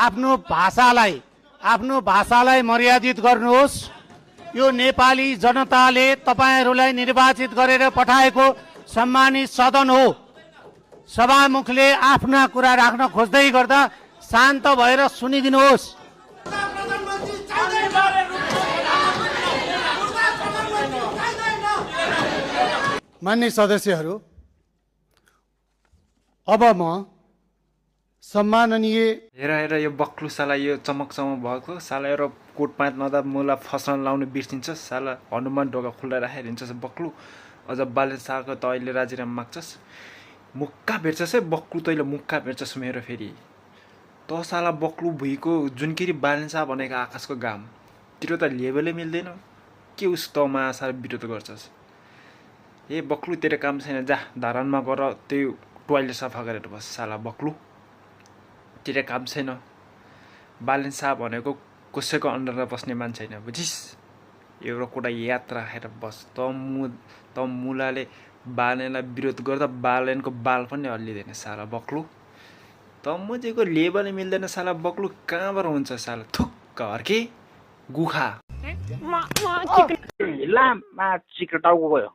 आफ्नो भाषालाई मर्यादित गर्नुहोस्। यो नेपाली जनताले तपाईहरूलाई निर्वाचित गरेर पठाएको सम्मानित सदन हो। सभामुखले आफ्ना कुरा राख्न खोज्दै गर्दा शान्त भएर सुनिदिनुहोस्। मान्य सदस्यहरू, अब म सम्माननीय हेर यो बक्लु साला यो चमक भएको साला र कोट पाँच नदा मुला फस्न लाउनु बिर्सिन्छ साला। हनुमान ढोका खुल्ला राखेर हिँड्छस् बक्लु। अझ बाले सालको त अहिले राजीनामा माग्छस्। मुक्का भेट्छस् है बक्लु, तैँले मुक्का भेट्छस् मेरो फेरि। त साला बक्लु भुइँको जुनकिरी बालेन्सा भनेको आकाशको घाम तिरो त लेबलै मिल्दैन के उस तमा साला विरोध गर्छस्। ए बक्लु तेरो काम छैन, जा धरानमा गर त्यो टोइलेट सफा गरेर बस साला बक्लु। तेरो काम छैन। बालेन्सा भनेको कसैको अन्डरमा बस्ने मान्छे छैन, बुझिस्। एउटा कुरा याद राखेर बस। त मुलाले बालेनलाई विरोध गर्दा बालेनको बाल पनि हल्लिँदैन साला बक्लु। त मुजेको लेबलै मिल्दैन साला बक्लु। कहाँबाट हुन्छ साला थुक्क हर्के गुखा ला मा चिक्रो टाउको गयो।